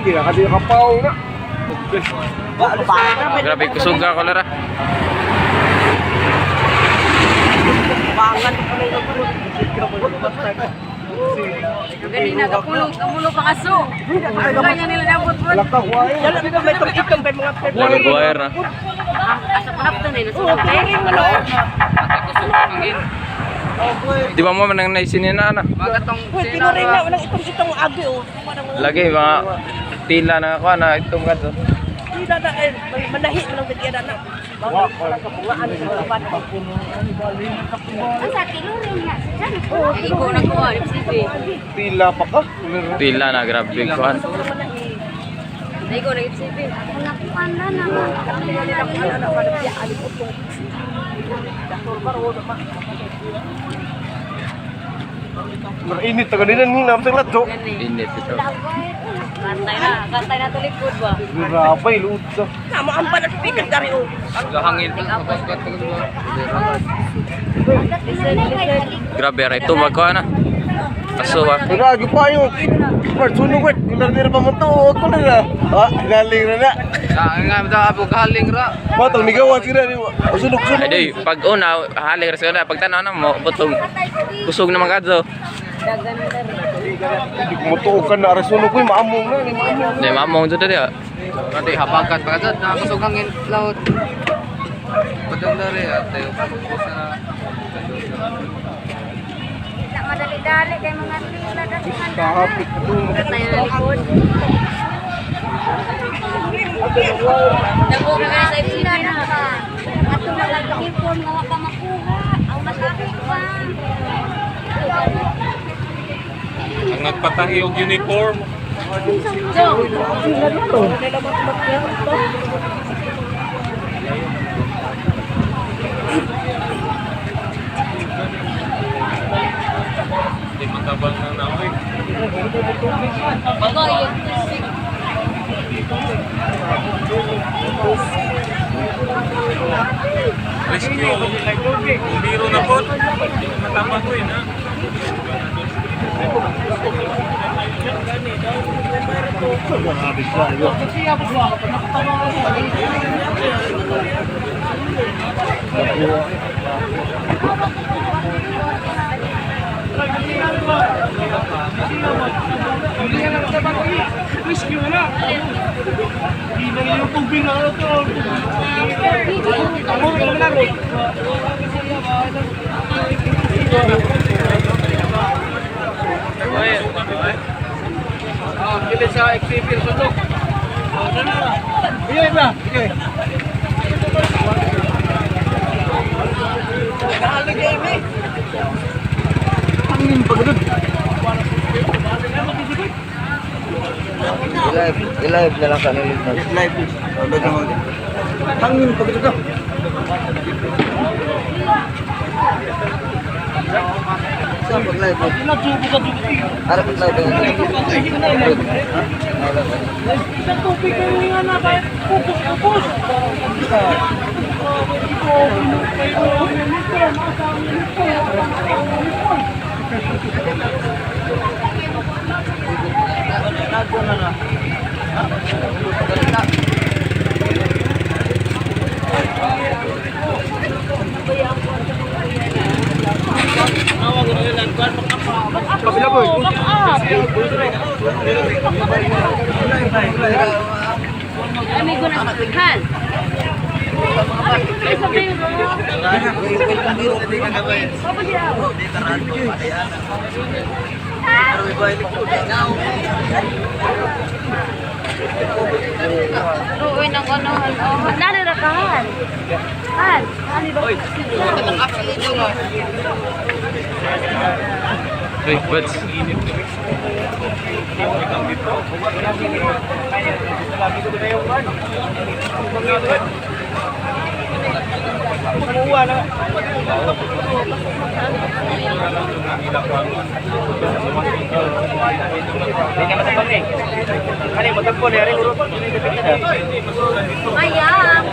Kira kasi kapaw na. Grabe kusuga kolera. Gani na kapulong, kamulo pa kaso. Kanya nila nabot po. Lakaw ay. Lalo buhayer na. Asa pa napto na nasa napto. Di ba mo manang naisinin na ana? Pinurin na, walang itong-itong agi oh. Lagi mga tila na ako na itong kadto. Hindi na na, eh, manahi man ang bigyan na. Walang kabungaan sa mga bata. Ang sa tilurin nga. Diyan. Ikaw na kuha, FCP. Pila pa ka. Tila na grabe kuan. Ikaw na FCP. Mga kuan na naman. Mainit ta kanina ni namsang ladto. Init ito. Kantay na, kantay na tulikod ba? Grabe luod sa. Tama ang panatpikan dari oh. Grabe ra ito magkuan na. Kaso ah. Grabe pa yung Part sunog wet. Kung dira pa mo to, ako na na. Ah, galing na na. Matong nigawa sila ni. Sunog Ay sunog. di, pag una halig ra sila pag tanaw na mo butong kusog naman kadto. Hindi ko matuog ka na aray sunog ko maamong na ni maamong. Di mamong jud dia. Pati habagat pa kasad, nakakusog hangin laot. Padang dari at tayo pagkusa na. Madali-dali kay mga tila kasi Kahapit na doon. Kantay na likod. Dako ka na sa FCP tila na. na ka. Ato na lang uniform nga wa ka makuha. Ang masakit pa. Ang nagpatahi og uniform. Hindi matabang ng naoy. Rescue. Biro na po. Matabang ko yun ha. Kili sa XCP sunog. Iya ba? Okay. Angin pa ganun. I-live, i-live na lang sa ano Live. Hangin pa ganun. Sa pag-live. Ara pag-live. Kabila boy. Amigo na sa Han. Amigo na sa Ruoy ng ano, oh, nani ra ka han. Han, ani ba? Uy, buds. Mayang.